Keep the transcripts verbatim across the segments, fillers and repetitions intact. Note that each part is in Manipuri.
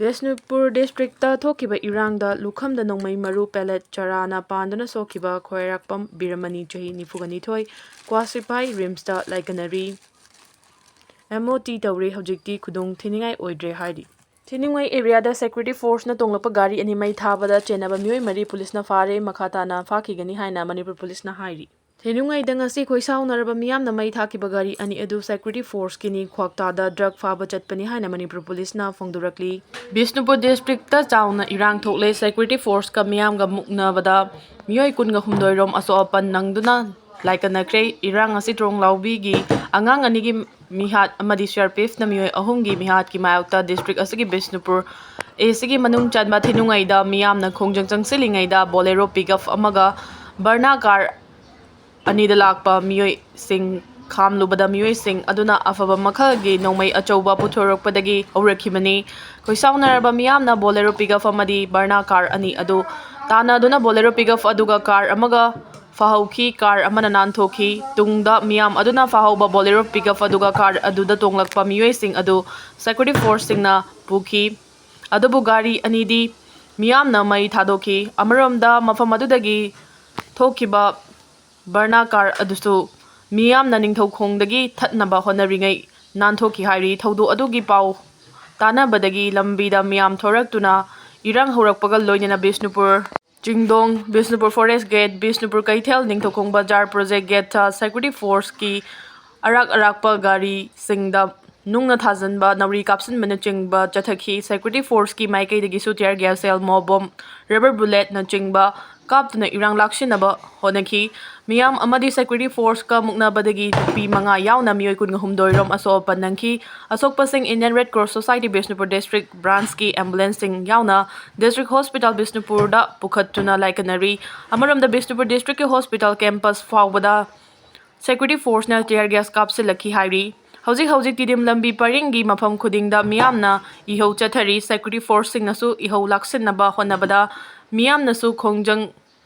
ꯕꯤꯁꯅꯨꯄꯨꯔ ꯗꯤꯁꯇ꯭ꯔꯤꯛꯇ ꯊꯣꯛꯈꯤꯕ ꯏꯔꯥꯡꯗ ꯂꯨꯈꯝꯗ ꯅꯣꯡꯃꯩ ꯃꯔꯨ ꯄꯦꯂꯦꯠ ꯆꯔꯥꯅ ꯄꯥꯟꯗꯨꯅ ꯁꯣꯛꯈꯤꯕ ꯈ꯭ꯋꯥꯏꯔꯥꯛꯄꯝ ꯕꯤꯔꯃꯅꯤ, ꯆꯍꯤ ꯅꯤꯐꯨꯒ ꯅꯤꯊꯣꯏ, ꯀ꯭ꯋꯥꯁꯤꯐꯥꯏ, ꯔꯤꯝꯁꯇ ꯂꯥꯏꯀꯠꯅꯔꯤ꯫ ꯑꯦꯝ ꯑꯣ ꯇꯤ ꯇꯧꯔꯦ, ꯍꯧꯖꯤꯛꯇꯤ ꯈꯨꯗꯣꯡ ꯊꯤꯅꯤꯡꯉꯥꯏ ꯑꯣꯏꯗ꯭ꯔꯦ ꯍꯥꯏꯔꯤ꯫ ꯊꯤꯅꯨꯡꯉꯩ ꯑꯦꯔꯤꯌꯥꯗ ꯁꯦꯀ꯭ꯌꯨꯔꯤꯇꯤ ꯐꯣꯔꯁꯅ ꯇꯣꯡꯂꯛꯄ ꯒꯥꯔꯤ ꯑꯅꯤ ꯃꯩ ꯊꯥꯕꯗ ꯆꯦꯟꯅꯕ ꯃꯤꯑꯣꯏ ꯃꯔꯤ ꯄꯨꯂꯤꯁꯅ ꯐꯥꯔꯦ꯫ ꯃꯈꯥ ꯇꯥꯅ ꯐꯥꯈꯤꯒꯅꯤ ꯍꯥꯏꯅ ꯃꯅꯤꯄꯨꯔ ꯄꯨꯂꯤꯁꯅ ꯍꯥꯏꯔꯤ꯫ ꯊꯤꯅꯨꯡꯉꯩꯗ ꯉꯁꯤ ꯈꯣꯏꯁꯥꯎꯅꯔꯕ ꯃꯤꯌꯥꯝꯅ ꯃꯩ ꯊꯥꯈꯤꯕ ꯒꯥꯔꯤ ꯑꯅꯤ ꯑꯗꯨ ꯁꯦꯀ꯭ꯌꯨꯔꯤꯇꯤ ꯐꯣꯔꯁꯀꯤꯅꯤ, ꯈ꯭ꯋꯥꯛꯇꯥꯗ ꯗ꯭ꯔꯒ ꯐꯥꯕ ꯆꯠꯄꯅꯤ ꯍꯥꯏꯅ ꯃꯅꯤꯄꯨꯔ ꯄꯨꯂꯤꯁꯅ ꯐꯣꯡꯗꯣꯔꯛꯂꯤ꯫ ꯕꯤꯁꯅꯨꯄꯨꯔ ꯗꯤꯁꯇ꯭ꯔꯤꯛꯇ ꯆꯥꯎꯅ ꯏꯔꯥꯡ ꯊꯣꯛꯂꯦ꯫ ꯁꯦꯀ꯭ꯌꯨꯔꯤꯇꯤ ꯐꯣꯔꯁꯀ ꯃꯤꯌꯥꯝꯒ ꯃꯨꯛꯅꯕꯗ ꯃꯤꯑꯣꯏ ꯀꯨꯟꯒ ꯍꯨꯝꯗꯣꯏ ꯔꯣꯝ ꯑꯁꯣꯛ ꯑꯄꯟ ꯅꯪꯗꯨꯅ ꯂꯥꯏꯀꯠꯅꯈ꯭ꯔꯦ꯫ ꯏꯔꯥꯡ ꯑꯁꯤ ꯇ꯭ꯔꯣꯡꯂꯥꯎꯕꯤꯒꯤ ꯑꯉꯥꯡ ꯑꯅꯤꯒꯤ ꯃꯤꯍꯥꯠ ꯑꯃꯗꯤ ꯁꯤ ꯑꯥꯔ ꯄꯤ ꯑꯦꯐꯅ ꯃꯤꯑꯣꯏ ꯑꯍꯨꯝꯒꯤ ꯃꯤꯍꯥꯠꯀꯤ ꯃꯥꯌꯣꯛꯇ ꯗꯤꯁꯇ꯭ꯔꯤꯛ ꯑꯁꯤꯒꯤ ꯕꯤꯁꯅꯨꯄꯨꯔ ꯑꯦꯁꯤꯒꯤ ꯃꯅꯨꯡ ꯆꯟꯕ ꯊꯤꯅꯨꯡꯉꯩꯗ ꯃꯤꯌꯥꯝꯅ ꯈꯣꯡꯖꯪ ꯆꯪꯁꯤꯜꯂꯤꯉꯩꯗ ꯕꯣꯂꯦꯔꯣ ꯄꯤꯛꯑꯞ ꯑꯃꯒ ꯕꯔꯅꯥ ꯀꯥꯔ ꯑꯅꯤꯗ ꯂꯥꯛꯄ ꯃꯤꯑꯣꯏꯁꯤꯡ ꯈꯥꯝꯂꯨꯕꯗ ꯃꯤꯑꯣꯏꯁꯤꯡ ꯑꯗꯨꯅ ꯑꯐꯕ ꯃꯈꯜꯒꯤ ꯅꯣꯡꯃꯩ ꯑꯆꯧꯕ ꯄꯨꯊꯣꯔꯛꯄꯗꯒꯤ ꯍꯧꯔꯛꯈꯤꯕꯅꯤ꯫ ꯈꯣꯏꯁꯥꯎꯅꯔꯕ ꯃꯤꯌꯥꯝꯅ ꯕꯣꯂꯦꯔꯣ ꯄꯤꯛꯑꯞ ꯑꯃꯗꯤ ꯕꯔꯅꯥ ꯀꯥꯔ ꯑꯅꯤ ꯑꯗꯨ ꯇꯥꯟꯅꯗꯨꯅ ꯕꯣꯂꯦꯔꯣ ꯄꯤꯛꯑꯞ ꯑꯗꯨꯒ ꯀꯥꯔ ꯑꯃꯒ ꯐꯥꯍꯧꯈꯤ꯫ ꯀꯥꯔ ꯑꯃꯅ ꯅꯥꯟꯊꯣꯛꯈꯤ꯫ ꯇꯨꯡꯗ ꯃꯤꯌꯥꯝ ꯑꯗꯨꯅ ꯐꯥꯍꯧꯕ ꯕꯣꯂꯦꯔꯣ ꯄꯤꯛꯑꯞ ꯑꯗꯨꯒ ꯀꯥꯔ ꯑꯗꯨꯗ ꯇꯣꯡꯂꯛꯄ ꯃꯤꯑꯣꯏꯁꯤꯡ ꯑꯗꯨ ꯁꯦꯀ꯭ꯌꯨꯔꯤꯇꯤ ꯐꯣꯔꯁꯁꯤꯡꯅ ꯄꯨꯈꯤ꯫ ꯑꯗꯨꯕꯨ ꯒꯥꯔꯤ ꯑꯅꯤꯗꯤ ꯃꯤꯌꯥꯝꯅ ꯃꯩ ꯊꯥꯗꯣꯛꯈꯤ꯫ ꯑꯃꯔꯣꯝꯗ ꯃꯐꯝ ꯑꯗꯨꯗꯒꯤ ꯊꯣꯛꯈꯤꯕ ꯕꯔꯅꯥ ꯀꯥꯔ ꯑꯗꯨꯁꯨ ꯃꯤꯌꯥꯝꯅ ꯅꯤꯡꯊꯧꯈꯣꯡꯗꯒꯤ ꯊꯠꯅꯕ ꯍꯣꯠꯅꯔꯤꯉꯩ ꯅꯥꯟꯊꯣꯛꯈꯤ ꯍꯥꯏꯔꯤ꯫ ꯊꯧꯗꯣꯛ ꯑꯗꯨꯒꯤ ꯄꯥꯎ ꯇꯥꯅꯕꯗꯒꯤ ꯂꯝꯕꯤꯗ ꯃꯤꯌꯥꯝ ꯊꯣꯔꯛꯇꯨꯅ ꯏꯔꯥꯡ ꯍꯧꯔꯛꯄꯒ ꯂꯣꯏꯅꯅ ꯕꯤꯁꯅꯨꯄꯨꯔ ꯆꯤꯡꯗꯣꯡ, ꯕꯤꯁꯅꯨꯄꯨꯔ ꯐꯣꯔꯦꯁ ꯒꯦꯠ, ꯕꯤꯁꯅꯨꯄꯨꯔ ꯀꯩꯊꯦꯜ, ꯅꯤꯡꯊꯧꯈꯣꯡ ꯕꯖꯥꯔ, ꯄ꯭ꯔꯣꯖꯦꯛ ꯒꯦꯠꯇ ꯁꯦꯀ꯭ꯌꯨꯔꯤꯇꯤ ꯐꯣꯔꯁꯀꯤ ꯑꯔꯥꯛ ꯑꯔꯥꯛꯄ ꯒꯥꯔꯤꯁꯤꯡꯗ ꯅꯨꯡꯅ ꯊꯥꯖꯤꯟꯕ, ꯅꯥꯎꯔꯤ ꯀꯥꯞꯁꯤꯟꯕꯅꯆꯤꯡꯕ ꯆꯠꯊꯈꯤ꯫ ꯁꯦꯀ꯭ꯌꯨꯔꯤꯇꯤ ꯐꯣꯔꯁꯀꯤ ꯃꯥꯏꯀꯩꯗꯒꯤꯁꯨ ꯇꯤꯌꯔ ꯒ꯭ꯌꯥꯁ, ꯁꯦꯜ, ꯃꯣ ꯕꯣꯝ, ꯔꯕꯔ ꯕꯨꯂꯦꯠꯅꯆꯤꯡꯕ ꯀꯥꯞꯇꯨꯅ ꯏꯔꯥꯡ ꯂꯥꯛꯁꯤꯟꯅꯕ ꯍꯣꯠꯅꯈꯤ꯫ ꯃꯤꯌꯥꯝ ꯑꯃꯗꯤ ꯁꯦꯀ꯭ꯌꯨꯔꯤꯇꯤ ꯐꯣꯔꯁꯀ ꯃꯨꯛꯅꯕꯗꯒꯤ ꯅꯨꯄꯤ ꯃꯉꯥ ꯌꯥꯎꯅ ꯃꯤꯑꯣꯏ ꯀꯨꯟꯒ ꯍꯨꯝꯗꯣꯏ ꯔꯣꯝ ꯑꯁꯣꯛ ꯑꯄꯟ ꯅꯪꯈꯤ꯫ ꯑꯁꯣꯛꯄꯁꯤꯡ Indian red cross society Bishnupur district ꯕ꯭ꯔꯥꯟꯁꯀꯤ ꯑꯦꯝꯕꯨꯂꯦꯟꯁꯁꯤꯡ ꯌꯥꯎꯅ ꯗꯤꯁꯇ꯭ꯔꯤꯛ ꯍꯣꯁꯄꯤꯇꯥꯜ ꯕꯤꯁꯅꯨꯄꯨꯔꯗ ꯄꯨꯈꯠꯇꯨꯅ ꯂꯥꯏꯀꯠꯅꯔꯤ꯫ ꯑꯃꯔꯣꯝꯗ ꯕꯤꯁꯅꯨꯄꯨꯔ ꯗꯤꯁꯇ꯭ꯔꯤꯛꯀꯤ ꯍꯣꯁꯄꯤꯇꯥꯜ ꯀꯦꯝꯄꯁ ꯐꯥꯎꯕꯗ ꯁꯦꯀ꯭ꯌꯨꯔꯤꯇꯤ ꯐꯣꯔꯁꯅ ꯇꯤꯌꯔ ꯒ꯭ꯌꯥꯁ ꯀꯥꯞꯁꯤꯜꯂꯛꯈꯤ ꯍꯥꯏꯔꯤ꯫ ꯍꯧꯖꯤꯛ ꯍꯧꯖꯤꯛ ꯇꯤꯗꯤꯝ ꯂꯝꯕꯤ ꯄꯔꯤꯡꯒꯤ ꯃꯐꯝ ꯈꯨꯗꯤꯡꯗ ꯃꯤꯌꯥꯝꯅ ꯏꯍꯧ ꯆꯠꯊꯔꯤ꯫ ꯁꯦꯀ꯭ꯌꯨꯔꯤꯇꯤ ꯐꯣꯔꯁꯁꯤꯡꯅꯁꯨ ꯏꯍꯧ ꯂꯥꯛꯁꯤꯟꯅꯕ ꯍꯣꯠꯅꯕꯗ ꯃꯤꯌꯥꯝꯅꯁꯨ ꯈꯣꯡꯖꯪ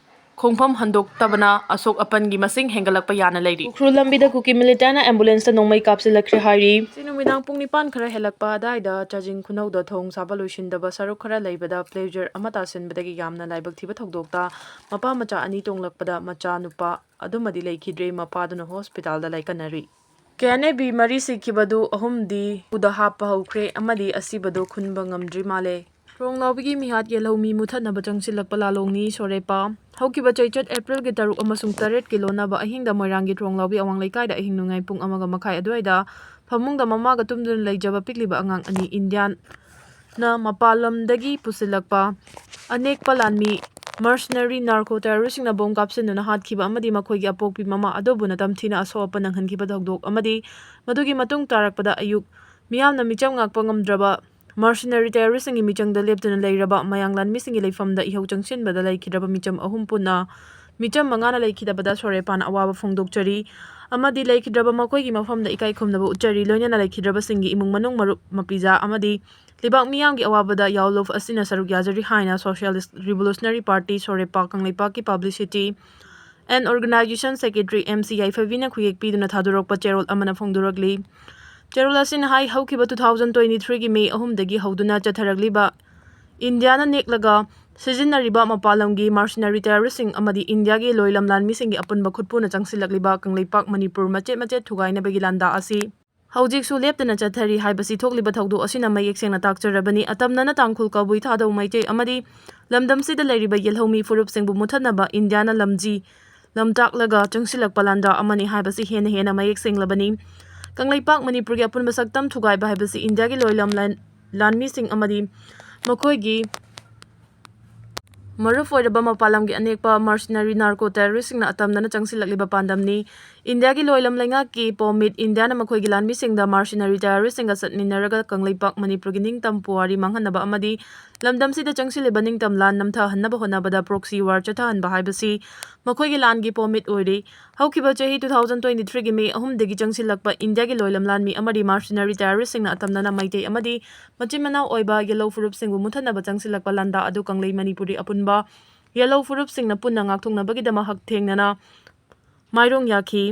ꯈꯣꯡꯐꯝ ꯍꯟꯗꯣꯛꯇꯕꯅ ꯑꯁꯣꯛ ꯑꯄꯟꯒꯤ ꯃꯁꯤꯡ ꯍꯦꯟꯒꯠꯂꯛꯄ ꯌꯥꯅ ꯂꯩꯔꯤ꯫ ꯎꯈ꯭ꯔꯨꯜ ꯂꯝꯕꯤꯗ ꯀꯨꯀꯤ ꯃꯤꯂꯤꯇꯥꯅ ꯑꯦꯝꯕꯨꯂꯦꯟꯁꯇ ꯅꯣꯡꯃꯩ ꯀꯥꯞꯁꯤꯜꯂꯛꯈ꯭ꯔꯦ ꯍꯥꯏꯔꯤ꯫ ꯉꯁꯤ ꯅꯨꯃꯤꯗꯥꯡ ꯄꯨꯡ ꯅꯤꯄꯥꯟ ꯈꯔ ꯍꯦꯜꯂꯛꯄ ꯑꯗꯨꯋꯥꯏꯗ ꯆꯥꯖꯤꯡ ꯈꯨꯅꯧꯗ ꯊꯣꯡ ꯁꯥꯕ ꯂꯣꯏꯁꯤꯟꯗꯕ ꯁꯔꯨꯛ ꯈꯔ ꯂꯩꯕꯗ ꯄ꯭ꯂꯦꯖꯔ ꯑꯃ ꯇꯥꯁꯤꯟꯕꯗꯒꯤ ꯌꯥꯝꯅ ꯂꯥꯏꯕꯛ ꯊꯤꯕ ꯊꯧꯗꯣꯛꯇ ꯃꯄꯥ ꯃꯆꯥ ꯑꯅꯤ ꯇꯣꯡꯂꯛꯄꯗ ꯃꯆꯥ ꯅꯨꯄꯥ ꯑꯗꯨꯃꯗꯤ ꯂꯩꯈꯤꯗ꯭ꯔꯦ, ꯃꯄꯥꯗꯨꯅ ꯍꯣꯁꯄꯤꯇꯥꯜꯗ ꯂꯥꯏꯀꯠꯅꯔꯤ꯫ ꯀꯦ ꯑꯦꯟ ꯑꯦ ꯕꯤ ꯃꯔꯤ ꯁꯤꯈꯤꯕꯗꯨ ꯑꯍꯨꯝꯗꯤ ꯎꯗ ꯍꯥꯞꯄ ꯍꯧꯈ꯭ꯔꯦ ꯑꯃꯗꯤ ꯑꯁꯤꯕꯗꯨ ꯈꯨꯟꯕ ꯉꯝꯗ꯭ꯔꯤ ꯃꯥꯜꯂꯦ꯫ ꯊꯣꯡ ꯂꯥꯎꯕꯤꯒꯤ ꯃꯤꯍꯥꯠ ꯌꯦꯜꯍꯧꯃꯤ ꯃꯨꯊꯠꯅꯕ ꯆꯪꯁꯤꯜꯂꯛꯄ ꯂꯥꯂꯣꯡꯅꯤ ꯁꯣꯔꯦꯄꯥ꯫ ꯍꯧꯈꯤꯕ ꯆꯩꯆꯠ ꯑꯦꯄ꯭ꯔꯤꯜꯒꯤ ꯇꯔꯨꯛ ꯑꯃꯁꯨꯡ ꯇꯔꯦꯠꯀꯤ ꯂꯣꯟꯅꯕ ꯑꯍꯤꯡꯗ ꯃꯣꯏꯔꯥꯡꯒꯤ ꯊꯣꯡ ꯂꯥꯎꯕꯤ ꯑꯋꯥꯡ ꯂꯩꯀꯥꯏꯗ ꯑꯍꯤꯡ ꯅꯣꯡꯌꯥꯏ ꯄꯨꯡ ꯑꯃꯒ ꯃꯈꯥꯏ ꯑꯗꯨꯋꯥꯏꯗ ꯐꯃꯨꯡꯗ ꯃꯃꯥꯒ ꯇꯨꯝꯗꯨꯅ ꯂꯩꯖꯕ ꯄꯤꯛꯂꯤꯕ ꯑꯉꯥꯡ ꯑꯅꯤ ꯏꯟꯗꯤꯌꯥꯅ ꯃꯄꯥꯟ ꯂꯝꯗꯒꯤ ꯄꯨꯁꯤꯜꯂꯛꯄ ꯑꯅꯦꯛꯄ ꯂꯥꯟꯃꯤ ꯃꯔꯁꯅꯔꯤ ꯅꯥꯔꯀꯣ ꯇꯦꯔꯣꯔꯤꯁꯁꯤꯡꯅ ꯕꯣꯝ ꯀꯥꯞꯁꯤꯟꯗꯨꯅ ꯍꯥꯠꯈꯤꯕ ꯑꯃꯗꯤ ꯃꯈꯣꯏꯒꯤ ꯑꯄꯣꯛꯄꯤ ꯃꯃꯥ ꯑꯗꯨꯕꯨ ꯅꯝꯊꯤꯅ ꯑꯁꯣꯛ ꯑꯄꯟ ꯅꯪꯍꯟꯈꯤꯕ ꯊꯧꯗꯣꯛ ꯑꯃꯗꯤ ꯃꯗꯨꯒꯤ ꯃꯇꯨꯡ ꯇꯥꯔꯛꯄꯗ ꯑꯌꯨꯛ ꯃꯤꯌꯥꯝꯅ ꯃꯤꯆꯝ ꯉꯥꯛꯄ ꯉꯝꯗ꯭ꯔꯕ ꯃꯔꯁꯅꯔꯤ ꯇꯦꯔꯣꯔꯤꯁꯁꯤꯡꯒꯤ ꯃꯤꯆꯪꯗ ꯂꯦꯞꯇꯨꯅ ꯂꯩꯔꯕ ꯃꯌꯥꯡ ꯂꯥꯟꯃꯤꯁꯤꯡꯒꯤ ꯂꯩꯐꯝꯗ ꯏꯍꯧ ꯆꯪꯁꯤꯟꯕꯗ ꯂꯩꯈꯤꯗ꯭ꯔꯕ ꯃꯤꯆꯝ ꯑꯍꯨꯝ ꯄꯨꯟꯅ ꯃꯤꯆꯝ ꯃꯉꯥꯅ ꯂꯩꯈꯤꯗꯕꯗ ꯁꯣꯔꯦꯄꯥꯅ ꯑꯋꯥꯕ ꯐꯣꯡꯗꯣꯛꯆꯔꯤ ꯑꯃꯗꯤ ꯂꯩꯈꯤꯗ꯭ꯔꯕ ꯃꯈꯣꯏꯒꯤ ꯃꯐꯝꯗ ꯏꯀꯥꯏ ꯈꯨꯝꯅꯕ ꯎꯠꯆꯔꯤ꯫ ꯂꯣꯏꯅꯅ ꯂꯩꯈꯤꯗ꯭ꯔꯕꯁꯤꯡꯒꯤ ꯏꯃꯨꯡ ꯃꯅꯨꯡ, ꯃꯔꯨꯞ ꯃꯄꯤꯖꯥ ꯑꯃꯗꯤ ꯂꯩꯕꯥꯛ ꯃꯤꯌꯥꯝꯒꯤ ꯑꯋꯥꯕꯗ ꯌꯥꯎꯂꯨꯞ ꯑꯁꯤꯅ ꯁꯔꯨꯛ ꯌꯥꯖꯔꯤ ꯍꯥꯏꯅ Socialist Revolutionary Party ꯁꯣꯔꯦꯄꯥ ꯀꯪꯂꯩꯄꯥꯛꯀꯤ Publicity and Organization Secretary M C ꯌꯥꯏꯐꯕꯤꯅ ꯈꯨꯌꯦꯛ ꯄꯤꯗꯨꯅ ꯊꯥꯗꯣꯔꯛꯄ ꯆꯦꯔꯣꯜ ꯑꯃꯅ ꯐꯣꯡꯗꯣꯔꯛꯂꯤ꯫ ꯆꯦꯔꯣꯜ ꯑꯁꯤꯅ ꯍꯥꯏ, ꯍꯧꯈꯤꯕ two thousand twenty three ꯒꯤ ꯃꯦ ꯑꯍꯨꯝꯗꯒꯤ ꯍꯧꯗꯨꯅ ꯆꯠꯊꯔꯛꯂꯤꯕ ꯏꯟꯗꯤꯌꯥꯅ ꯅꯦꯛꯂꯒ ꯁꯤꯖꯤꯟꯅꯔꯤꯕ ꯃꯄꯥꯟ ꯂꯝꯒꯤ ꯃꯔꯁꯅꯔꯤ ꯇꯦꯔꯣꯔꯤꯁꯁꯤꯡ ꯑꯃꯗꯤ ꯏꯟꯗꯤꯌꯥꯒꯤ ꯂꯣꯏꯂꯝ ꯂꯥꯟꯃꯤꯁꯤꯡꯒꯤ ꯑꯄꯨꯟꯕ ꯈꯨꯠꯄꯨꯅ ꯆꯪꯁꯤꯜꯂꯛꯂꯤꯕ ꯀꯪꯂꯩꯄꯥꯛ ꯃꯅꯤꯄꯨꯔ ꯃꯆꯦꯠ ꯃꯆꯦꯠ ꯊꯨꯒꯥꯏꯅꯕꯒꯤ ꯂꯥꯟꯗꯥ ꯑꯁꯤ ꯍꯧꯖꯤꯛꯁꯨ ꯂꯦꯞꯇꯅ ꯆꯠꯊꯔꯤ ꯍꯥꯏꯕꯁꯤ ꯊꯣꯛꯂꯤꯕ ꯊꯧꯗꯣꯛ ꯑꯁꯤꯅ ꯃꯌꯦꯛ ꯁꯦꯡꯅ ꯇꯥꯛꯆꯔꯕꯅꯤ꯫ ꯑꯇꯝꯅꯅ ꯇꯥꯡꯈꯨꯜ, ꯀꯕꯨꯏ, ꯊꯥꯗꯧ, ꯃꯩꯇꯩ ꯑꯃꯗꯤ ꯂꯝꯗꯝꯁꯤꯗ ꯂꯩꯔꯤꯕ ꯌꯦꯜꯍꯧꯃꯤ ꯐꯨꯔꯨꯞꯁꯤꯡꯕꯨ ꯃꯨꯊꯠꯅꯕ ꯏꯟꯗꯤꯌꯥꯅ ꯂꯝꯖꯤ ꯂꯝꯇꯥꯛꯂꯒ ꯆꯪꯁꯤꯜꯂꯛꯄ ꯂꯥꯟꯗꯥ ꯑꯃꯅꯤ ꯍꯥꯏꯕꯁꯤ ꯍꯦꯟꯅ ꯍꯦꯟꯅ ꯃꯌꯦꯛ ꯁꯦꯡꯂꯕꯅꯤ꯫ ꯀꯪꯂꯩꯄꯥꯛ ꯃꯅꯤꯄꯨꯔꯒꯤ ꯑꯄꯨꯟꯕ ꯁꯛꯇꯝ ꯊꯨꯒꯥꯏꯕ ꯍꯥꯏꯕꯁꯤ ꯏꯟꯗꯤꯌꯥꯒꯤ ꯂꯣꯏꯂꯝ ꯂꯥꯟ-, ꯂꯥꯟꯃꯤꯁꯤꯡ ꯑꯃꯗꯤ ꯃꯈꯣꯏꯒꯤ ꯃꯔꯨꯞ ꯑꯣꯏꯔꯕ ꯃꯄꯥꯟ ꯂꯝꯒꯤ ꯑꯅꯦꯛꯄ ꯃꯔꯁꯅꯔꯤ ꯅꯥꯔꯀꯣ ꯇꯦꯔꯣꯔꯤꯁꯁꯤꯡꯅ ꯑꯇꯝꯅꯅ ꯆꯪꯁꯤꯜꯂꯛꯂꯤꯕ ꯄꯥꯟꯗꯝꯅꯤ꯫ ꯏꯟꯗꯤꯌꯥꯒꯤ ꯂꯣꯏꯂꯝ ꯂꯩꯉꯥꯛꯀꯤ ꯄꯣꯃꯤꯠ ꯏꯟꯗꯤꯌꯥꯅ ꯃꯈꯣꯏꯒꯤ ꯂꯥꯟꯃꯤꯁꯤꯡꯗ ꯃꯔꯁꯅꯔꯤ ꯇꯦꯔꯣꯔꯤꯁꯁꯤꯡꯒ ꯆꯠꯃꯤꯟꯅꯔꯒ ꯀꯪꯂꯩꯄꯥꯛ ꯃꯅꯤꯄꯨꯔꯒꯤ ꯅꯤꯡꯇꯝ ꯄꯨꯋꯥꯔꯤ ꯃꯥꯡꯍꯟꯅꯕ ꯑꯃꯗꯤ ꯂꯝꯗꯝꯁꯤꯗ ꯆꯪꯁꯤꯜꯂꯤꯕ ꯅꯤꯡꯇꯝ ꯂꯥꯟ ꯅꯝꯊꯍꯟꯅꯕ ꯍꯣꯠꯅꯕꯗ proxy war ꯆꯠꯊꯍꯟꯕ ꯍꯥꯏꯕꯁꯤ ꯃꯈꯣꯏꯒꯤ ꯂꯥꯟꯒꯤ ꯄꯣꯃꯤꯠ ꯑꯣꯏꯔꯤ꯫ ꯍꯧꯈꯤꯕ ꯆꯍꯤ two thousand twenty three ꯒꯤ ꯃꯦ ꯑꯍꯨꯝꯗꯒꯤ ꯆꯪꯁꯤꯜꯂꯛꯄ ꯏꯟꯗꯤꯌꯥꯒꯤ ꯂꯣꯏꯂꯝ ꯂꯥꯟꯃꯤ ꯑꯃꯗꯤ ꯃꯔꯁꯅꯔꯤ ꯇꯦꯔꯣꯔꯤꯁꯁꯤꯡꯅ ꯑꯇꯝꯅꯅ ꯃꯩꯇꯩ ꯑꯃꯗꯤ ꯃꯆꯤꯟ ꯃꯅꯥꯎ ꯑꯣꯏꯕ ꯌꯦꯜꯍꯧ ꯐꯨꯔꯨꯞꯁꯤꯡꯕꯨ ꯃꯨꯊꯠꯅꯕ ꯆꯪꯁꯤꯜꯂꯛꯄ ꯂꯥꯟꯗꯥ ꯑꯗꯨ ꯀꯪꯂꯩ ꯃꯅꯤꯄꯨꯔꯤ ꯑꯄꯨꯟꯕ ꯌꯦꯜꯍꯧ ꯐꯨꯔꯨꯞꯁꯤꯡꯅ ꯄꯨꯟꯅ ꯉꯥꯛꯊꯣꯛꯅꯕꯒꯤꯗꯃꯛ ꯍꯛꯊꯦꯡꯅꯅ ꯃꯥꯏꯔꯣꯡ ꯌꯥꯈꯤ꯫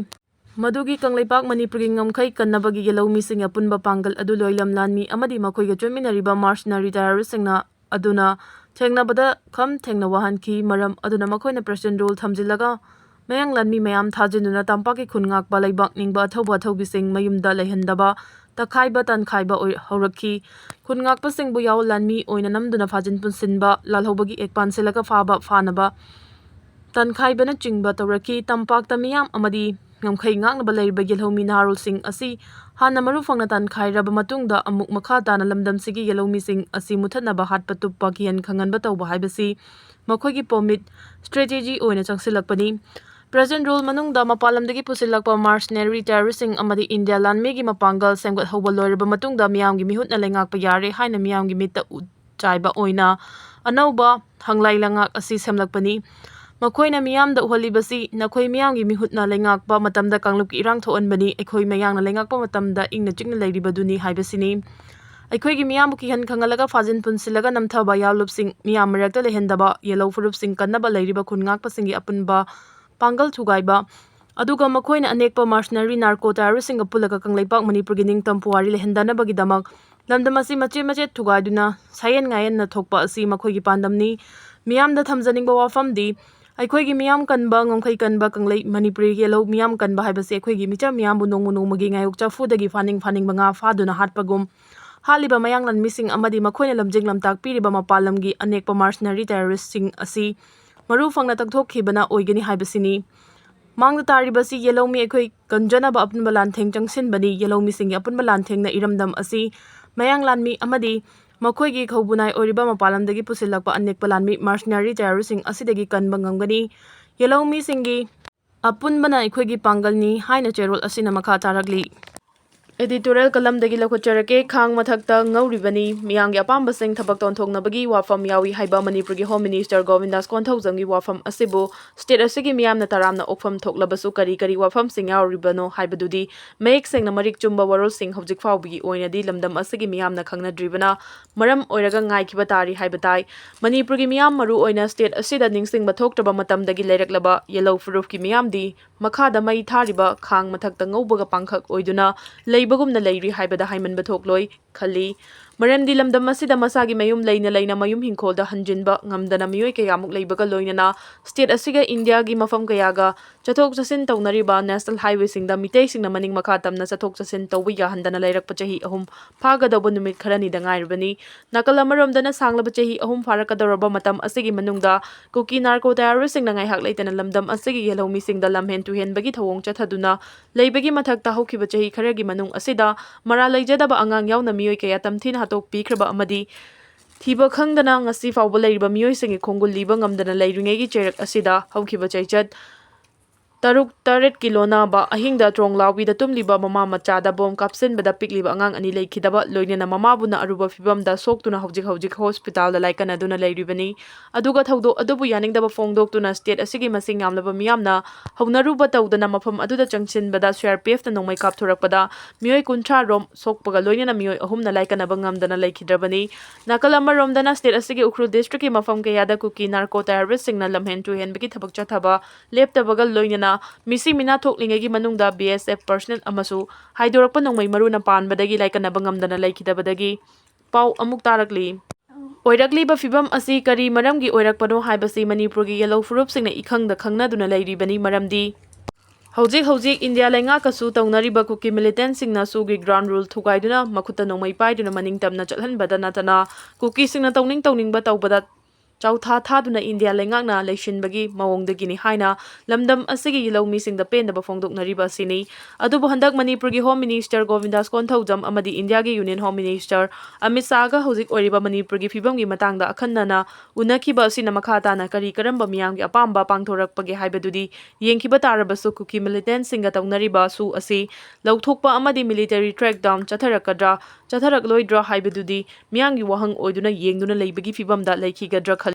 ꯃꯗꯨꯒꯤ ꯀꯪꯂꯩꯄꯥꯛ ꯃꯅꯤꯄꯨꯔꯒꯤ ꯉꯝꯈꯩ ꯀꯟꯅꯕꯒꯤ ꯌꯦꯜꯍꯧ ꯃꯤꯁꯤꯡꯒꯤ ꯑꯄꯨꯟꯕ ꯄꯥꯡꯒꯜ ꯑꯗꯨ ꯂꯣꯏꯂꯝ ꯂꯥꯟꯃꯤ ꯑꯃꯗꯤ ꯃꯈꯣꯏꯒ ꯆꯠꯃꯤꯟꯅꯔꯤꯕ mercenary terroristꯁꯤꯡꯅ ꯑꯗꯨꯅ ꯊꯦꯡꯅꯕꯗ ꯈꯝ ꯊꯦꯡꯅ ꯋꯥꯍꯟꯈꯤ꯫ ꯃꯔꯝ ꯑꯗꯨꯅ ꯃꯈꯣꯏꯅ president rule ꯊꯝꯖꯤꯜꯂꯒ ꯃꯌꯥꯡ ꯂꯥꯟꯃꯤ ꯃꯌꯥꯝ ꯊꯥꯖꯤꯟꯗꯨꯅ ꯇꯝꯄꯥꯛꯀꯤ ꯈꯨꯟ ꯉꯥꯛꯄ ꯂꯩꯕꯥꯛ ꯅꯤꯡꯕ ꯑꯊꯧꯕ ꯑꯊꯧꯕꯤꯁꯤꯡ ꯃꯌꯨꯝꯗ ꯂꯩꯍꯟꯗꯕ, ꯇꯛꯈꯥꯏꯕ ꯇꯥꯟꯈꯥꯏꯕ ꯑꯣꯏ-, ꯍꯧꯔꯛꯈꯤ꯫ ꯈꯨꯟ ꯉꯥꯛꯄꯁꯤꯡꯕꯨ ꯌꯥꯑꯣꯟ ꯂꯥꯟꯃꯤ ꯑꯣꯏꯅ ꯅꯝꯗꯨꯅ ꯐꯥꯖꯤꯟ ꯄꯨꯟꯁꯤꯟꯕ, ꯂꯥꯜꯍꯧꯕꯒꯤ ꯑꯦꯛ ꯄꯥꯟꯁꯤꯜꯂꯒ ꯐꯥꯕ ꯐꯥꯅꯕ ꯇꯥꯟꯈꯥꯏꯕꯅꯆꯤꯡꯕ ꯇꯧꯔꯛꯈꯤ꯫ ꯇꯝꯄꯥꯛꯇ ꯃꯤꯌꯥꯝ ꯑꯃꯗꯤ ꯉꯝꯈꯩ ꯉꯥꯛꯅꯕ ꯂꯩꯔꯤꯕ ꯌꯦꯜꯍꯧꯃꯤ ꯅꯍꯥꯔꯣꯜꯁꯤꯡ ꯑꯁꯤ ꯍꯥꯟꯅ ꯃꯔꯨ ꯐꯪꯅ ꯇꯥꯟꯈꯥꯏꯔꯕ ꯃꯇꯨꯡꯗ ꯑꯃꯨꯛ ꯃꯈꯥ ꯇꯥꯅ ꯂꯝꯗꯝꯁꯤꯒꯤ ꯌꯦꯜꯍꯧꯃꯤꯁꯤꯡ ꯑꯁꯤ ꯃꯨꯊꯠꯅꯕ ꯍꯥꯠꯄ ꯇꯨꯞꯄ ꯀꯤꯍꯟ ꯈꯪꯍꯟꯕ ꯇꯧꯕ ꯍꯥꯏꯕꯁꯤ ꯃꯈꯣꯏꯒꯤ permit strategy ꯑꯣꯏꯅ ꯆꯪꯁꯤꯜꯂꯛꯄꯅꯤ꯫ President rule ꯃꯅꯨꯡꯗ ꯃꯄꯥꯟ ꯂꯝꯗꯒꯤ ꯄꯨꯁꯤꯜꯂꯛꯄ mercenary terroristꯁꯤꯡ ꯑꯃꯗꯤ ꯏꯟꯗꯤꯌꯥ ꯂꯥꯟꯃꯤꯒꯤ ꯃꯄꯥꯡꯒꯜ ꯁꯦꯝꯒꯠꯍꯧꯕ ꯂꯣꯏꯔꯕ ꯃꯇꯨꯡꯗ ꯃꯤꯌꯥꯝꯒꯤ ꯃꯤꯍꯨꯠꯅ ꯂꯩꯉꯥꯛꯄ ꯌꯥꯔꯦ ꯍꯥꯏꯅ ꯃꯤꯌꯥꯝꯒꯤ ꯃꯤꯠꯇ ꯎ ꯆꯥꯏꯕ ꯑꯣꯏꯅ ꯑꯅꯧꯕ ꯍꯪꯂꯥꯏ ꯂꯩꯉꯥꯛ ꯑꯁꯤ ꯁꯦꯝꯂꯛꯄꯅꯤ꯫ ꯃꯈꯣꯏꯅ ꯃꯤꯌꯥꯝꯗ ꯎꯍꯜꯂꯤꯕꯁꯤ ꯅꯈꯣꯏ ꯃꯤꯌꯥꯝꯒꯤ ꯃꯤꯍꯨꯠꯅ ꯂꯩꯉꯥꯛꯄ ꯃꯇꯝꯗ ꯀꯥꯡꯂꯨꯞꯀꯤ ꯏꯔꯥꯡ ꯊꯣꯛꯍꯟꯕꯅꯤ, ꯑꯩꯈꯣꯏ ꯃꯌꯥꯡꯅ ꯂꯩꯉꯥꯛꯄ ꯃꯇꯝꯗ ꯏꯪꯅ ꯆꯤꯛꯅ ꯂꯩꯔꯤꯕꯗꯨꯅꯤ ꯍꯥꯏꯕꯁꯤꯅꯤ꯫ ꯑꯩꯈꯣꯏꯒꯤ ꯃꯤꯌꯥꯝꯕꯨ ꯀꯤꯍꯟ ꯈꯪꯍꯜꯂꯒ ꯐꯥꯖꯤꯟ ꯄꯨꯟꯁꯤꯜꯂꯒ ꯅꯝꯊꯕ ꯌꯥꯂꯨꯞꯁꯤꯡ ꯃꯤꯌꯥꯝ ꯃꯔꯛꯇ ꯂꯩꯍꯟꯗꯕ, ꯌꯦꯜꯍꯧ ꯐꯨꯔꯨꯞꯁꯤꯡ ꯀꯟꯅꯕ ꯂꯩꯔꯤꯕ ꯈꯨꯟ ꯉꯥꯛꯄꯁꯤꯡꯒꯤ ꯑꯄꯨꯟꯕ ꯄꯥꯡꯒꯜ ꯊꯨꯒꯥꯏꯕ, ꯑꯗꯨꯒ ꯃꯈꯣꯏꯅ ꯑꯅꯦꯛꯄ mercenary narco terroristꯁꯤꯡꯒ ꯄꯨꯜꯂꯒ ꯀꯪꯂꯩꯄꯥꯛ ꯃꯅꯤꯄꯨꯔꯒꯤ ꯅꯤꯡꯇꯝ ꯄꯨꯋꯥꯔꯤ ꯂꯩꯍꯟꯗꯅꯕꯒꯤꯗꯃꯛ ꯂꯝꯗꯝ ꯑꯁꯤ ꯃꯆꯦꯠ ꯃꯆꯦꯠ ꯊꯨꯒꯥꯏꯗꯨꯅ ꯁꯥꯌꯦꯟ ꯉꯥꯌꯦꯟꯅ ꯊꯣꯛꯄ ꯑꯁꯤ ꯃꯈꯣꯏꯒꯤ ꯄꯥꯟꯗꯝꯅꯤ꯫ ꯃꯤꯌꯥꯝꯗ ꯊꯝꯖꯅꯤꯡꯕ ꯋꯥꯐꯝꯗꯤ, ꯑꯩꯈꯣꯏꯒꯤ ꯃꯤꯌꯥꯝ ꯀꯟꯕ, ꯉꯝꯈꯩ ꯀꯟꯕ ꯀꯪꯂꯩ ꯃꯅꯤꯄꯨꯔꯤ ꯌꯦꯜꯍꯧ ꯃꯤꯌꯥꯝ ꯀꯟꯕ ꯍꯥꯏꯕꯁꯤ ꯑꯩꯈꯣꯏꯒꯤ ꯃꯤꯆꯝ ꯃꯤꯌꯥꯝꯕꯨ ꯅꯣꯡꯃ ꯅꯣꯡꯃꯒꯤ ꯉꯥꯌꯣꯛ ꯆꯐꯨꯗꯒꯤ ꯐꯥꯅꯤꯡ ꯐꯥꯅꯤꯡꯕ ꯉꯥ ꯐꯥꯗꯨꯅ ꯍꯥꯠꯄꯒꯨꯝ, ꯍꯥꯠꯂꯤꯕ ꯃꯌꯥꯡ ꯂꯥꯟꯃꯤꯁꯤꯡ ꯑꯃꯗꯤ ꯃꯈꯣꯏꯅ ꯂꯝꯖꯤꯡ ꯂꯝꯇꯥꯛꯄꯤꯔꯤꯕ ꯃꯄꯥꯟ ꯂꯝꯒꯤ ꯑꯅꯦꯛꯄ mercenary terroristꯁꯤꯡ ꯑꯁꯤ ꯃꯔꯨ ꯐꯪꯅ ꯇꯛꯊꯣꯛꯈꯤꯕꯅ ꯑꯣꯏꯒꯅꯤ ꯍꯥꯏꯕꯁꯤꯅꯤ꯫ ꯃꯥꯡꯗ ꯇꯥꯔꯤꯕꯁꯤ ꯌꯦꯜꯍꯧꯃꯤ ꯑꯩꯈꯣꯏ ꯀꯟꯖꯅꯕ ꯑꯄꯨꯟꯕ ꯂꯥꯟꯊꯦꯡ ꯆꯪꯁꯤꯟꯕꯅꯤ꯫ ꯌꯦꯜꯍꯧꯃꯤꯁꯤꯡꯒꯤ ꯑꯄꯨꯟꯕ ꯂꯥꯟꯊꯦꯡꯅ ꯏꯔꯝꯗꯝ ꯑꯁꯤ ꯃꯌꯥꯡ ꯂꯥꯟꯃꯤ ꯑꯃꯗꯤ ꯃꯈꯣꯏꯒꯤ ꯈꯧꯕꯨꯅꯥꯏ ꯑꯣꯏꯔꯤꯕ ꯃꯄꯥꯟ ꯂꯝꯗꯒꯤ ꯄꯨꯁꯤꯜꯂꯛꯄ ꯑꯅꯦꯛꯄ ꯂꯥꯟꯃꯤ mercenary terroristꯁꯤꯡ ꯑꯁꯤꯗꯒꯤ ꯀꯟꯕ ꯉꯝꯒꯅꯤ꯫ ꯌꯦꯜꯍꯧꯃꯤꯁꯤꯡꯒꯤ ꯑꯄꯨꯟꯕꯅ ꯑꯩꯈꯣꯏꯒꯤ ꯄꯥꯡꯒꯜꯅꯤ ꯍꯥꯏꯅ ꯆꯦꯔꯣꯜ ꯑꯁꯤꯅ ꯃꯈꯥ ꯇꯥꯔꯛꯂꯤ꯫ Editorial columnꯗꯒꯤ ꯂꯧꯈꯠꯆꯔꯛꯀꯦ꯫ ꯈꯥꯡ ꯃꯊꯛꯇ ꯉꯧꯔꯤꯕꯅꯤ꯫ ꯃꯤꯌꯥꯝꯒꯤ ꯑꯄꯥꯝꯕꯁꯤꯡ ꯊꯕꯛꯇ ꯑꯣꯟꯊꯣꯛꯅꯕꯒꯤ ꯋꯥꯐꯝ ꯌꯥꯎꯏ ꯍꯥꯏꯕ ꯃꯅꯤꯄꯨꯔꯒꯤ Home Minister ꯒꯣꯕꯤꯟꯗꯥꯁ ꯀꯣꯟꯊꯧꯖꯝꯒꯤ ꯋꯥꯐꯝ ꯑꯁꯤꯕꯨ state ꯑꯁꯤꯒꯤ ꯃꯤꯌꯥꯝꯅ ꯇꯔꯥꯝꯅ ꯑꯣꯛꯐꯝ ꯊꯣꯛꯂꯕꯁꯨ ꯀꯔꯤ ꯀꯔꯤ ꯋꯥꯐꯝꯁꯤꯡ ꯌꯥꯎꯔꯤꯕꯅꯣ ꯍꯥꯏꯕꯗꯨꯗꯤ ꯃꯌꯦꯛ ꯁꯦꯡꯅ ꯃꯔꯤꯛ ꯆꯨꯝꯕ ꯋꯥꯔꯣꯜꯁꯤꯡ ꯍꯧꯖꯤꯛ ꯐꯥꯎꯕꯒꯤ ꯑꯣꯏꯅꯗꯤ ꯂꯝꯗꯝ ꯑꯁꯤꯒꯤ ꯃꯤꯌꯥꯝꯅ ꯈꯪꯅꯗ꯭ꯔꯤꯕꯅ ꯃꯔꯝ ꯑꯣꯏꯔꯒ ꯉꯥꯏꯈꯤꯕ ꯇꯥꯔꯤ ꯍꯥꯏꯕ ꯇꯥꯏ꯫ ꯃꯅꯤꯄꯨꯔꯒꯤ ꯃꯤꯌꯥꯝ, ꯃꯔꯨ ꯑꯣꯏꯅ state ꯑꯁꯤꯗ ꯅꯤꯡꯁꯤꯡꯕ ꯊꯣꯛꯇ꯭ꯔꯕ ꯃꯇꯝꯗꯒꯤ ꯂꯩꯔꯛꯂꯕ ꯌꯦꯜꯍꯧ ꯐꯨꯔꯨꯞꯀꯤ ꯃꯤꯌꯥꯝꯗꯤ ꯃꯈꯥꯗ ꯃꯩ ꯊꯥꯔꯤꯕ ꯈꯥꯡ ꯃꯊꯛꯇ ꯉꯧꯕꯒ ꯄꯥꯡꯈꯛ ꯑꯣꯏꯗꯨꯅ ꯂꯩꯕꯒꯨꯝꯅ ꯂꯩꯔꯤ ꯍꯥꯏꯕꯗ ꯍꯥꯏꯃꯟꯕ ꯊꯣꯛꯂꯣꯏ ꯈꯜꯂꯤ꯫ ꯃꯔꯝꯗꯤ ꯂꯝꯗꯝ ꯑꯁꯤꯗ ꯃꯁꯥꯒꯤ ꯃꯌꯨꯝ ꯂꯩꯅ ꯂꯩꯅ ꯃꯌꯨꯝ ꯍꯤꯡꯈꯣꯜꯗ ꯍꯟꯖꯤꯟꯕ ꯉꯝꯗꯅ ꯃꯤꯑꯣꯏ ꯀꯌꯥꯃꯨꯛ ꯂꯩꯕꯒ ꯂꯣꯏꯅꯅ state ꯑꯁꯤꯒ ꯏꯟꯗꯤꯌꯥꯒꯤ ꯃꯐꯝ ꯀꯌꯥꯒ ꯆꯠꯊꯣꯛ ꯆꯠꯁꯤꯟ ꯇꯧꯅꯔꯤꯕ national highwayꯁꯤꯡꯗ ꯃꯤꯇꯩꯁꯤꯡꯅ ꯃꯅꯤꯡ ꯃꯈꯥ ꯇꯝꯅ ꯆꯠꯊꯣꯛ ꯆꯠꯁꯤꯟ ꯇꯧꯕ ꯌꯥꯍꯟꯗꯅ ꯂꯩꯔꯛꯄ ꯆꯍꯤ ꯑꯍꯨꯝ ꯐꯥꯒꯗꯧꯕ ꯅꯨꯃꯤꯠ ꯈꯔꯅꯤꯗ ꯉꯥꯏꯔꯕꯅꯤ꯫ ꯅꯥꯀꯜ ꯑꯃꯔꯣꯝꯗꯅ ꯁꯥꯡꯂꯕ ꯆꯍꯤ ꯑꯍꯨꯝ ꯐꯥꯔꯛꯀꯗꯧꯔꯕ ꯃꯇꯝ ꯑꯁꯤꯒꯤ ꯃꯅꯨꯡꯗ ꯀꯨꯀꯤ narco terroristꯁꯤꯡꯅ ꯉꯥꯏꯍꯥꯛ ꯂꯩꯇꯅ ꯂꯝꯗꯝ ꯑꯁꯤꯒꯤ ꯌꯦꯜꯍꯧ ꯃꯤꯁꯤꯡꯗ ꯂꯝꯍꯦꯟ ꯇꯨꯍꯦꯟꯕꯒꯤ ꯊꯧꯑꯣꯡ ꯆꯠꯊꯗꯨꯅ ꯂꯩꯕꯒꯤ ꯃꯊꯛꯇ ꯍꯧꯈꯤꯕ ꯆꯍꯤ ꯈꯔꯒꯤ ꯃꯅꯨꯡ ꯑꯁꯤꯗ ꯃꯔꯥꯜ ꯂꯩꯖꯗꯕ ꯑꯉꯥꯡ ꯌꯥꯎꯅ ꯃꯤꯑꯣꯏ ꯀꯌꯥ ꯇꯝꯊꯤꯅ ꯍꯥꯠꯇꯣꯛꯄꯤꯈ꯭ꯔꯕ ꯑꯃꯗꯤ ꯊꯤꯕ ꯈꯪꯗꯅ ꯉꯁꯤ ꯐꯥꯎꯕ ꯂꯩꯔꯤꯕ ꯃꯤꯑꯣꯏꯁꯤꯡꯒꯤ ꯈꯣꯡꯒꯨꯜ ꯂꯤꯕ ꯉꯝꯗꯅ ꯂꯩꯔꯤꯉꯩꯒꯤ ꯆꯩꯔꯛ ꯑꯁꯤꯗ ꯍꯧꯈꯤꯕ ꯆꯩꯆꯠ ꯇꯔꯨꯛ ꯇꯔꯦꯠꯀꯤ ꯂꯣꯟꯅꯕ ꯑꯍꯤꯡꯗ ꯇ꯭ꯔꯣꯡ ꯂꯥꯎꯕꯤꯗ ꯇꯨꯝꯂꯤꯕ ꯃꯃꯥ ꯃꯆꯥꯗ ꯕꯣꯝ ꯀꯥꯞꯁꯤꯟꯕꯗ ꯄꯤꯛꯂꯤꯕ ꯑꯉꯥꯡ ꯑꯅꯤ ꯂꯩꯈꯤꯗꯕ, ꯂꯣꯏꯅꯅ ꯃꯃꯥꯕꯨꯅ ꯑꯔꯨꯕ ꯐꯤꯕꯝꯗ ꯁꯣꯛꯇꯨꯅ ꯍꯧꯖꯤꯛ ꯍꯧꯖꯤꯛ ꯍꯣꯁꯄꯤꯇꯥꯜꯗ ꯂꯥꯏꯀꯠꯅꯗꯨꯅ ꯂꯩꯔꯤꯕꯅꯤ꯫ ꯑꯗꯨꯒ ꯊꯧꯗꯣꯛ ꯑꯗꯨꯕꯨ ꯌꯥꯅꯤꯡꯗꯕ ꯐꯣꯡꯗꯣꯛꯇꯨꯅ state ꯑꯁꯤꯒꯤ ꯃꯁꯤꯡ ꯌꯥꯝꯂꯕ ꯃꯤꯌꯥꯝꯅ ꯍꯧꯅꯔꯨꯕ ꯇꯧꯗꯅ ꯃꯐꯝ ꯑꯗꯨꯗ ꯆꯪꯁꯤꯟꯕꯗ CRPFꯅ ꯅꯣꯡꯃꯩ ꯀꯥꯞꯊꯣꯔꯛꯄꯗ ꯃꯤꯑꯣꯏ ꯀꯨꯟꯊ꯭ꯔꯥ ꯔꯣꯝ ꯁꯣꯛꯄꯒ ꯂꯣꯏꯅꯅ ꯃꯤꯑꯣꯏ ꯑꯍꯨꯝꯅ ꯂꯥꯏꯀꯠꯅꯕ ꯉꯝꯗꯅ ꯂꯩꯈꯤꯗ꯭ꯔꯕꯅꯤ꯫ ꯅꯥꯀꯜ ꯑꯃꯔꯣꯝꯗꯅ state ꯑꯁꯤꯒꯤ ꯎꯈ꯭ꯔꯨꯜ districtꯀꯤ ꯃꯐꯝ ꯀꯌꯥꯗ ꯀꯨꯀꯤ narco terroristꯁꯤꯡꯅ ꯂꯝꯍꯦꯟ ꯇꯨꯍꯦꯟꯕꯒꯤ ꯊꯕꯛ ꯆꯠꯊꯕ ꯂꯦꯞꯇꯕꯒ ꯂꯣꯏꯅꯅ ꯃꯤꯁꯤ ꯃꯤꯅꯥ ꯊꯣꯛꯂꯤꯉꯩꯒꯤ ꯃꯅꯨꯡꯗ BSF personnel ꯑꯃꯁꯨ ꯍꯥꯏꯗꯣꯔꯛꯄ ꯅꯣꯡꯃꯩ ꯃꯔꯨꯅ ꯄꯥꯟꯕꯗꯒꯤ ꯂꯥꯏꯀꯠꯅꯕ ꯉꯝꯗꯅ ꯂꯩꯈꯤꯗꯕꯗꯒꯤ ꯄꯥꯎ ꯑꯃꯨꯛ ꯇꯥꯔꯛꯂꯤ꯫ ꯑꯣꯏꯔꯛꯂꯤꯕ ꯐꯤꯕꯝ ꯑꯁꯤ ꯀꯔꯤ ꯃꯔꯝꯒꯤ ꯑꯣꯏꯔꯛꯄꯅꯣ ꯍꯥꯏꯕꯁꯤ ꯃꯅꯤꯄꯨꯔꯒꯤ ꯌꯦꯜꯍꯧ ꯐꯨꯔꯨꯞꯁꯤꯡꯅ ꯏꯈꯪꯗ ꯈꯪꯅꯗꯨꯅ ꯂꯩꯔꯤꯕꯅꯤ꯫ ꯃꯔꯝꯗꯤ ꯍꯧꯖꯤꯛ ꯍꯧꯖꯤꯛ ꯏꯟꯗꯤꯌꯥ ꯂꯩꯉꯥꯛꯀꯁꯨ ꯇꯧꯅꯔꯤꯕ ꯀꯨꯀꯤ militantꯁꯤꯡꯅ ꯁꯨꯒꯤ ground rule ꯊꯨꯒꯥꯏꯗꯨꯅ ꯃꯈꯨꯠꯇ ꯅꯣꯡꯃꯩ ꯄꯥꯏꯗꯨꯅ ꯃꯅꯤꯡ ꯇꯝꯅ ꯆꯠꯍꯟꯕꯗ ꯅꯠꯇꯅ ꯀꯨꯀꯤꯁꯤꯡꯅ ꯇꯧꯅꯤꯡ ꯇꯧꯅꯤꯡꯕ ꯇꯧꯕꯗ ꯆꯥꯎꯊꯥ ꯊꯥꯗꯨꯅ ꯏꯟꯗꯤꯌꯥ ꯂꯩꯉꯥꯛꯅ ꯂꯩꯁꯤꯟꯕꯒꯤ ꯃꯑꯣꯡꯗꯒꯤꯅꯤ ꯍꯥꯏꯅ ꯂꯝꯗꯝ ꯑꯁꯤꯒꯤ ꯂꯧꯃꯤꯁꯤꯡꯗ ꯄꯦꯟꯗꯕ ꯐꯣꯡꯗꯣꯛꯅꯔꯤꯕ ꯑꯁꯤꯅꯤ꯫ ꯑꯗꯨꯕꯨ ꯍꯟꯗꯛ ꯃꯅꯤꯄꯨꯔꯒꯤ ꯍꯣꯝ ꯃꯤꯅꯤꯁꯇꯔ ꯒꯣꯕꯤꯟꯗꯥꯁ ꯀꯣꯟꯊꯧꯖꯝ ꯑꯃꯗꯤ ꯏꯟꯗꯤꯌꯥꯒꯤ ꯌꯨꯅꯤꯌꯟ ꯍꯣꯝ ꯃꯤꯅꯤꯁꯇꯔ ꯑꯃꯤꯠ ꯁꯥꯍꯒ ꯍꯧꯖꯤꯛ ꯑꯣꯏꯔꯤꯕ ꯃꯅꯤꯄꯨꯔꯒꯤ ꯐꯤꯕꯝꯒꯤ ꯃꯇꯥꯡꯗ ꯑꯈꯟꯅꯅ ꯎꯅꯈꯤꯕ ꯑꯁꯤꯅ ꯃꯈꯥ ꯇꯥꯅ ꯀꯔꯤ ꯀꯔꯝꯕ ꯃꯤꯌꯥꯝꯒꯤ ꯑꯄꯥꯝꯕ ꯄꯥꯡꯊꯣꯔꯛꯄꯒꯦ ꯍꯥꯏꯕꯗꯨꯗꯤ ꯌꯦꯡꯈꯤꯕ ꯇꯥꯔꯕꯁꯨ, ꯀꯨꯀꯤ ꯃꯤꯂꯤꯇꯦꯟꯠꯁꯤꯡꯒ ꯇꯧꯅꯔꯤꯕ ꯁꯨ ꯑꯁꯤ ꯂꯧꯊꯣꯛꯄ ꯑꯃꯗꯤ ꯃꯤꯂꯤꯇꯔꯤ ꯀ꯭ꯔꯦꯛꯗꯥꯎꯟ ꯆꯠꯊꯔꯛꯀꯗ꯭ꯔꯥ ꯆꯠꯊꯔꯛꯂꯣꯏꯗ꯭ꯔꯥ ꯍꯥꯏꯕꯗꯨꯗꯤ ꯃꯤꯌꯥꯝꯒꯤ ꯋꯥꯍꯪ ꯑꯣꯏꯗꯨꯅ ꯌꯦꯡꯗꯨꯅ ꯂꯩꯕꯒꯤ ꯐꯤꯕꯝꯗ ꯂꯩꯈꯤꯒꯗ꯭ꯔꯥ ꯈꯜꯂꯤ꯫